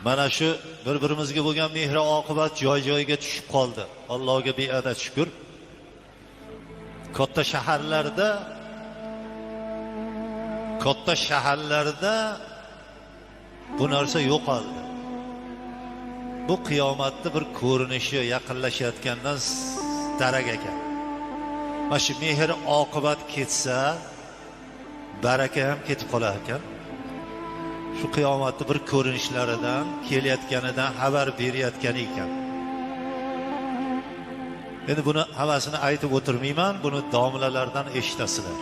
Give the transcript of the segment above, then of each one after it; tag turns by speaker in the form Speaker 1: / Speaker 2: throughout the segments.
Speaker 1: Mana shu bir-birimizga bo'lgan mehr oqibat joy-joyiga tushib qoldi. Allohga beadad shukr. Katta shaharlarda bu narsa yo'qoldi. Bu qiyomatni bir ko'rinishi yaqinlashayotgandan darak ekan. Mana shu mehr oqibat ketsa, baraka ham ketib qolar ekan. Shu qiyomatni bir ko'rinishlaridan, kelayotganidan xabar berayotgani ekan. Endi buni hammasini aytib o'tirmayman, buni domlalardan eshitasizlar.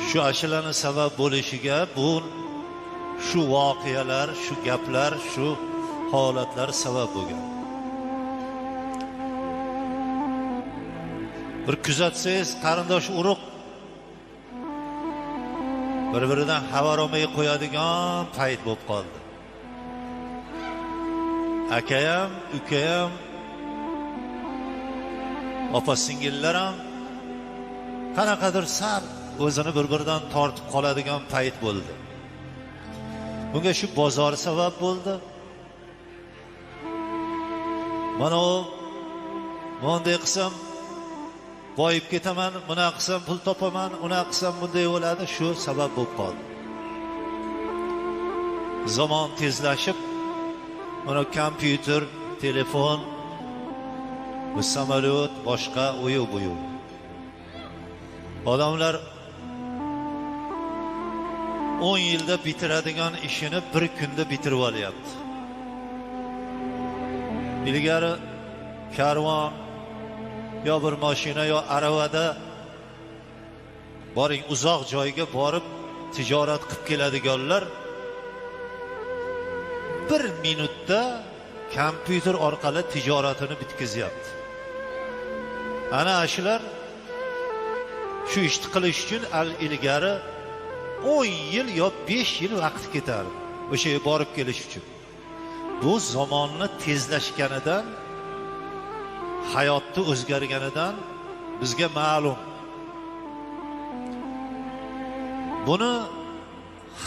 Speaker 1: Shu ashulani sabab bo'lishiga bu shu voqealar, shu gaplar, shu holatlar sabab bo'lgan. Bir kuzatsangiz, qarindosh urug' bir-biridan xabar olmay qo'yadigan payt bo'lib qoldi. Akayam, ukayam, opa singillar ham qanaqadir sal o'zini bir-biridan tortib qoladigan payt bo'ldi. Bunga shu bozor sabab bo'ldi. Mana u bunday qilsam boyib ketaman, buna qilsam pul topaman, una qilsam bunday bo'ladi, shu sabab bo'lib qoldi. Zamon tezlashib, mana kompyuter, telefon, bu samolyot, boshqa uyu-buyu. Odamlar 10 yilda bitiradigan ishini bir kunda bitirib olyapti. Ilgari karvon yo bir mashina yo aravada boring uzoq joyga borib tijorat qilib keladiganlar bir minutda kompyuter orqali tijoratini bitkazyapti. Ana shular shu ishni qilish uchun ilgari 10 yil yo 5 yil vaqt ketardi o'sha yerga borib kelish uchun. Bu zamonni tezlashganidan, hayotni o'zgarganidan bizga ma'lum. Buni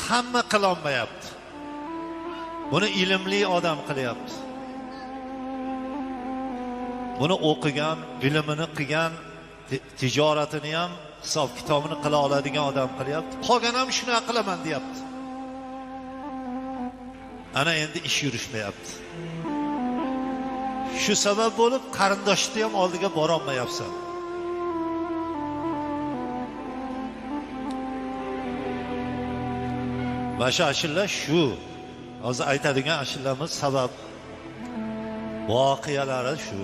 Speaker 1: hamma qilolmayapti. Buni ilmli odam qilyapti. Buni o'qigan, bilimini qilgan, tijoratini ham, hisob kitobini qila oladigan odam qilyapti. Qolgan ham shunaqa qilaman deyapti. Ana endi ish yurishmayapti. Shu sabab bo'lib qarindoshni ham oldiga bora olmayapsan. Mana shu ashula shu. Hozir aytadigan ashulamiz sabab voqealari shu.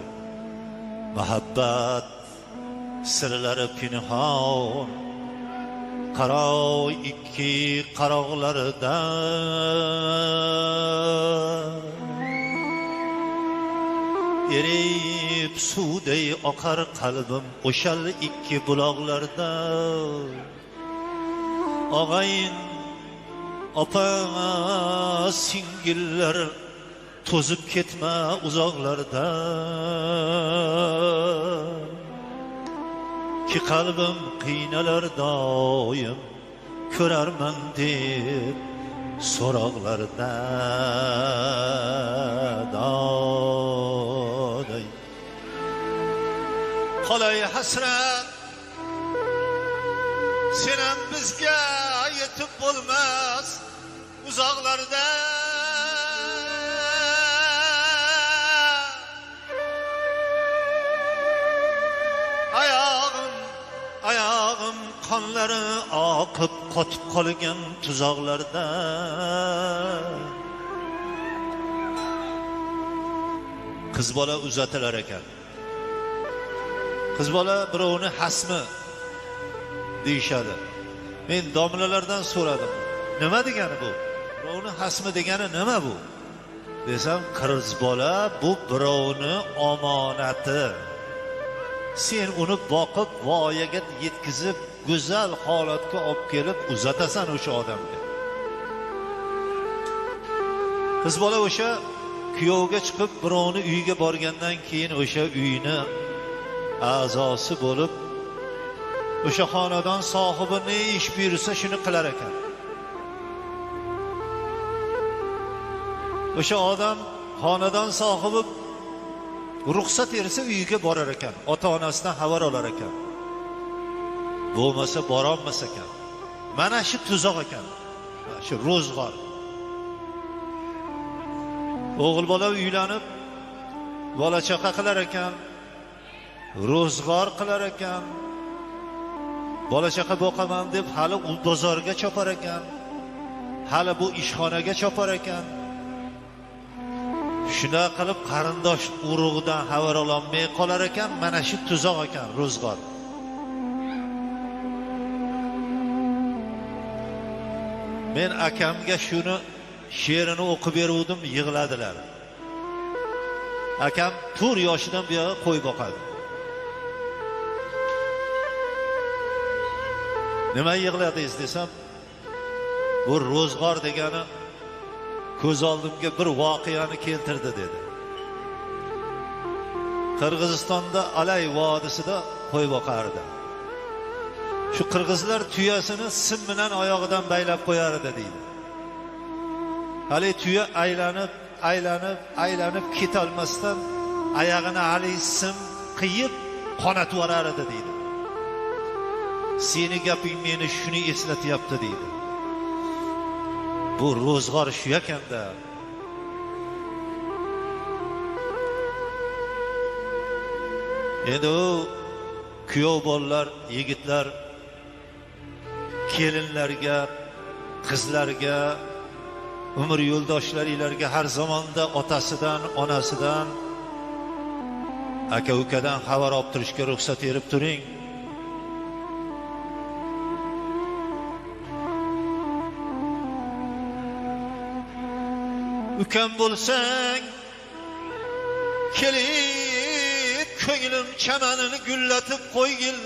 Speaker 1: Muhabbat sirlari pinhon, qarov ikki qaroqlarida. Erib suvday oqar qalbim o'shal ikki buloqlarda. Og'ayin, opa, singillar to'zib ketma uzoqlarda. Ki qalbim qiynalar doim ko'rarman deb so'roqlarda. Doday qolay hasrat, sen ham bizga yetib bo'lmas uzoqlarda. Ayağım qonlari oqib qotib qolgan tuzoqlarda. Qiz bola uzatilar ekan. Qiz bola birovni hasmi deyishadi. Men domlalardan so'radim. Nima degani bu? Birovni hasmi degani nima bu? Desam, qiz bola bu birovni omonati. Sen uni boqib voyaga yetkazib go'zal holatga olib kelib uzatasan o'sha odamga. Qiz bola o'sha kuyovga chiqib birovni uyiga borgandan keyin o'sha uyni a'zosi bo'lib o'sha xonadon sohibi ne ish buyursa shuni qilar ekan. O'sha odam xonadon sohibi ruxsat bersa uyiga borar ekan, ota-onasidan xabar olar ekan. Bo'lmasa borolmas ekan. Mana shu tuzoq ekan. Mana shu ro'zg'or. O'g'il bola uylanib bola chaqa qilar ekan, ro'zg'or qilar ekan. Bola chaqa boqaman deb hali u bozorga chopar ekan. Hali bu ishxonaga chopar ekan. Shuna qilib qarindosh urug'idan xabar ololmay qolar ekan. Mana shu tuzoq ekan ro'zg'or. Men akamga shuni she'rini o'qib beruvdim, yig'ladilar. Akam 4 yoshidan buyog'i qo'y boqadi. Nima yig'ladingiz desam, bu ro'zg'or degani ko'z oldimga bir voqeani keltirdi dedi. Qirg'izistonda Alay vodisida qo'y boqardi. Shu qirg'izlar tuyasini sim bilan oyog'idan baylab qo'yar edi deydi. Hali tuya aylanib, aylanib, aylanib ketolmasdan oyog'ini hali sim qiyib qonatib yuborar edi deydi. Seni gaping meni shuni eslatyapti deydi. Bu ro'zg'or shu ekanda. Endi u kuyov bolalar, yigitlar kelinlarga, qizlarga, umr yo'ldoshlaringlarga har zamonda otasidan, onasidan, aka ukadan xabar olib turishga ruxsat berib turing. Ukam bo'lsang kelib ko'nglim chamanini gullatib qo'ygil.